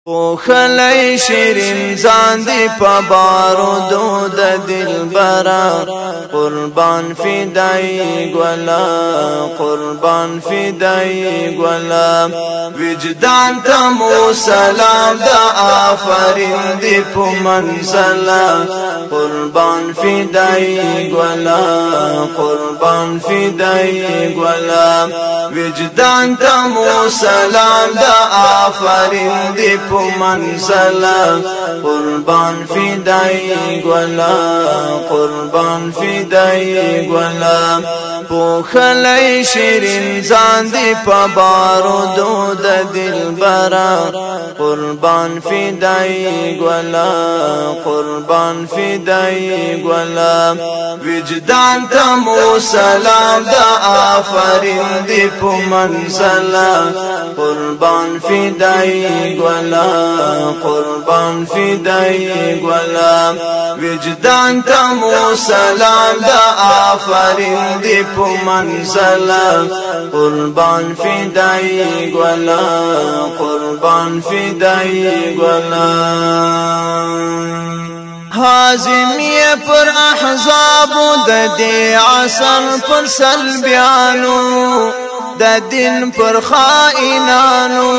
پوخلی شیرین ځان دی په بارودو د دلبرا، قربان فدای ګلا، قربان فدای ګلا. وجدان ته مو سلام د آفرین دی په منزله، قربان فدای ګلا، قربان فدای ګلا. وجدان ته مو سلام د آفرین دی په منزله، قربان فدای ګلا، قربان فدای ګلا. پوخلی شیرین ځان دی په بارودو د دلبرا، قربان فدای ګلا، قربان فدای ګلا. وجدان ته مو سلام د آفرین دی په منزله، قربان فدای ګلا، قربان فدای ګلا. وجدان ته مو سلام د آفرین دی په منزله، قربان فدای ګلا، قربان فدای ګلا. حازمی پر احزاب د دې عصر پر سلبیانو، د دین پر خائنانو،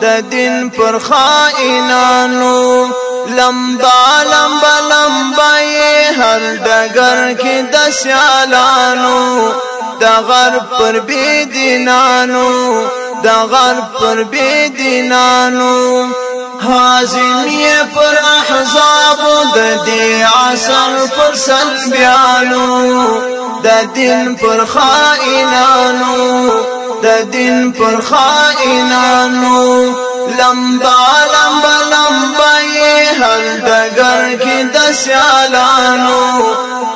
د دین پر خائنانو. لمبا لمبا لمبا هر ډګر کې د سیالانو، د غرب پر بی دینانو، د غرب پر بی دینانو. حازمی پر احزاب د دې عصر پر سلبیانو، د دین پر خائنانو، د دین پر خائنانو. لمبا لمبا لمبا هر ډګر کې د سیالانو،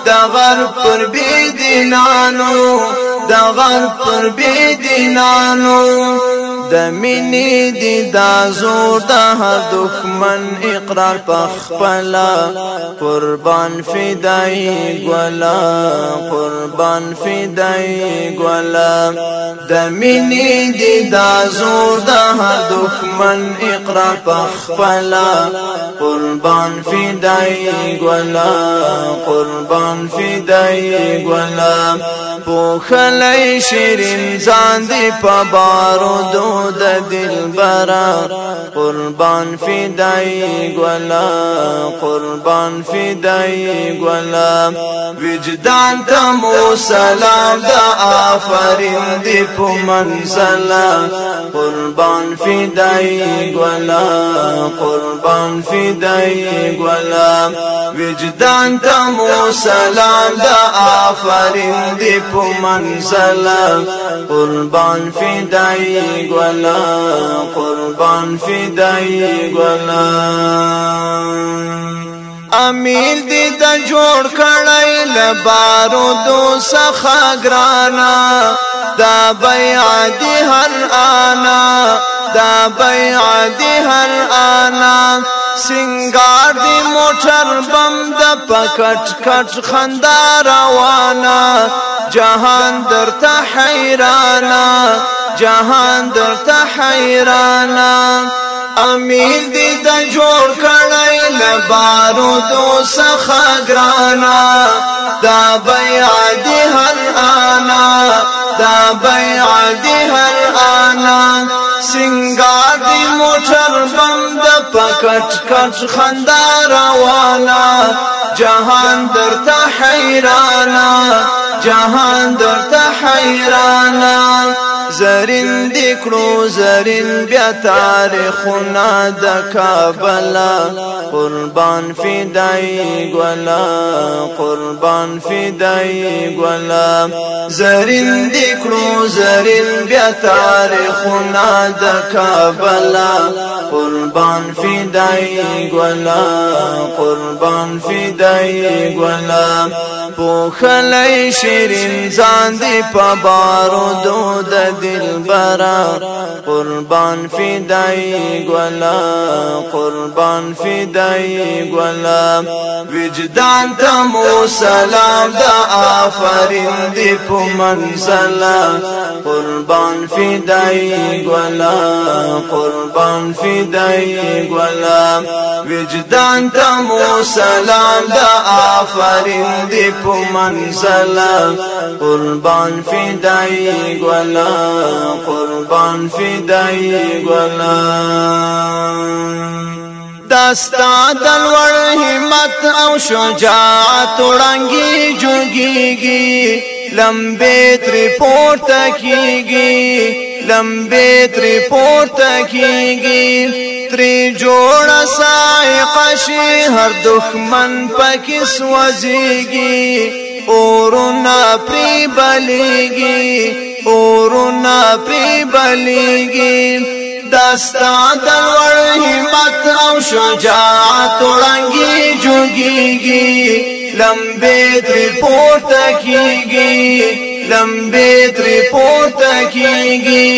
د غرب پر بی دینانو، د غرب پر بی دینانو. د مینې دی دا زور د هر دښمن اقرار پخپلا، قربان فدای ګلا، قربان فدای ګلا. د مینې دی دا زور د هر دښمن اقرار پخپلا، قربان فدای ګلا، قربان فدای ګلا. پوخلی شیرین ځان دی په بارودو د دلبرا، قربان فدای ګلا، قربان فدای ګلا. وجدان ته مو سلام د آفرین دی په منزله، قربان فدای ګلا، قربان فدای ګلا. وجدان ته مو سلام د آفرین دی په منزله، قربان فدای ګلا، قربان فدای ګلا. امیل دی د جوړ کړی لبارودو سخا ګرانا، دا بیع دی هر آنا، دا بیع دی هر آنا. سنگار دی موټر بم د پکټ کټ خندا روانا، جهان درته حیرانا، جهان درته حیرانا. امیل دی د جوړ کړی لبارودو سخا ګرانا، دا بیع دی هر آنا، دا بیع دی هر آنا. سنگار دی موټر بم د پکټ کټ خندا روانا، جهان درته حیرانا، جهان درته حیرانا. زرین دی کړو زرین بیا تاریخونه د کابل، قربان فدای ګلا، قربان فدای ګلا. زرین دی کړو زرین بیا تاریخونه د کابل، قربان فدای ګلا، قربان فدای ګلا. پوخلی شیرین ځان دی په بارودو د دلبرا، قربان فدای ګلا، قربان فدای ګلا. وجدان ته مو سلام د آفرین دی په منزله، قربان فدای ګلا، قربان فدای فدای ګلا وجدان ته مو سلام د آفرین دی په منزله قربان فدای ګلا قربان فدای ګلا داستا د لوړ همت او شجاعت وړانګې جوګیږي لمبې ترې پورته کیږي لمبې ترې پورته کیږي ترې جوړه سائقه شي هر دښمن پکې سوځيږي اورونه پرې بلیږي اورونه پرې بلیږي داستا د لوړ همت او شجاعت وړانګې جوګیږي لمبې ترې پورته کیږي لمبې ترې پورته کیږي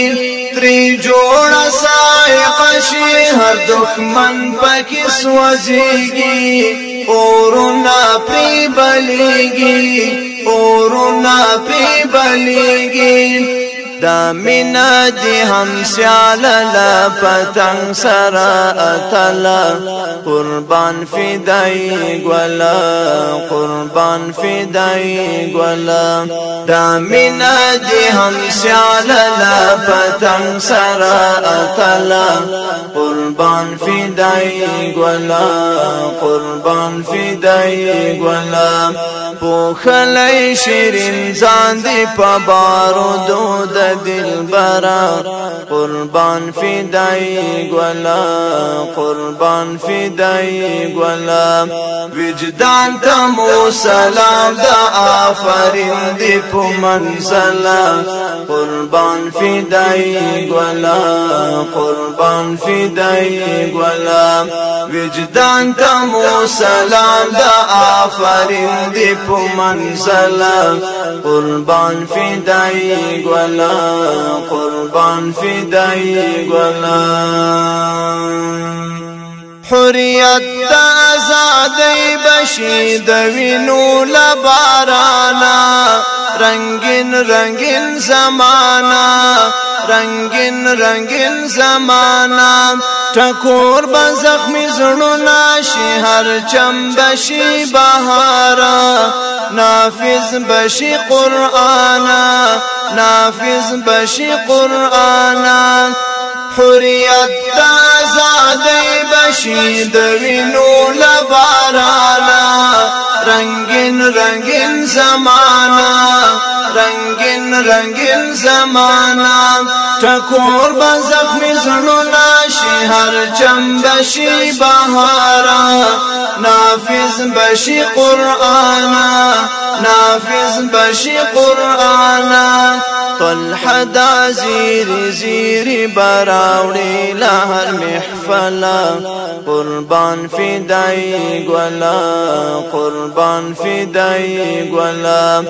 ترې جوړه سائقه شي هر دښمن پکې سوځيږي اورونه پرې بلیږي اورونه پرې بلیږي دا مینا دی هم سیال لا پتنګ سره اتلا قربان فدای ګلا قربان فدای ګلا دا مینا دی هم سیال لا پتنګ سره اتلا قربان فدای ګلا قربان فدای ګلا پوخلی شیرین ځان دی په بارودو د دلبرا قربان فدای ګلا قربان فدای ګلا وجدان ته مو سلام د آفرین دی په منزله قربان فدای ګلا قربان فدای ګلا وجدان ته مو سلام د آفرین دی په منزله قربان فدای ګلا قربان فدای ګلا حریت د آزادۍ بشي د وینو له بارانا رنگین رنگین زمانہ رنگین رنگین زمانہ ټکور به زخمی زړونه شي هر چم بشي بهارا نافذ بشي قرآنا نافذ بشي قرآنا حریت د آزادۍ بشي د وینو له بارانا رنگین رنگین زمانہ رنگین رنگین زمانہ ټکور به زخمی زړونه شي هر چم بشي بهارا نافذ بشي قرآنا نافذ بشي قرآنا طلحه دا زیری زیری براوړي له هر محفله قربان فدای ګلا قربان فدای ګلا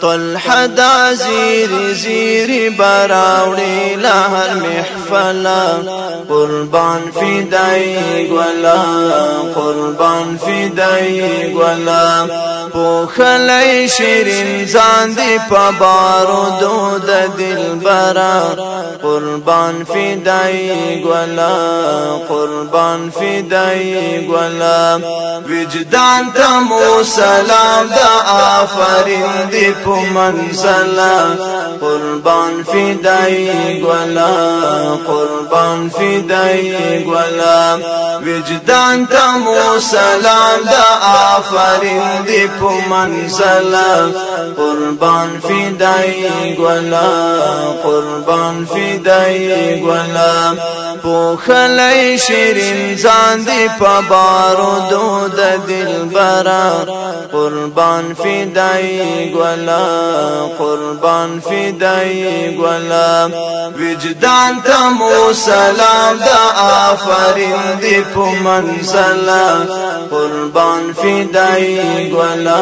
طلحه دا زیری زیری براوړي له هر محفله قربان فدای ګلا قربان فدای ګلا پوخلی شیرین ځان دی په بارودو د دلبرا قربان فدای ګلا قربان فدای ګلا وجدان ته مو سلام د آفرین دی په منزله قربان فدای ګلا قربان فدای ګلا وجدان ته مو سلام د آفرین دی په منزله قربان فدای ګلا قربان فدای ګلا پوخلی شیرین ځان دی په بارودو د دلبرا قربان فدای ګلا قربان فدای ګلا وجدان ته مو سلام د آفرین دی په منزله قربان فدای ګلا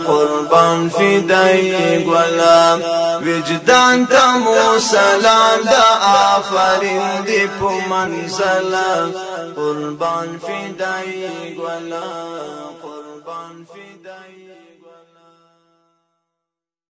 قربان فدای ګلا وجدان ته مو سلام د آفرین دی په منزله قربان فدای ګلا.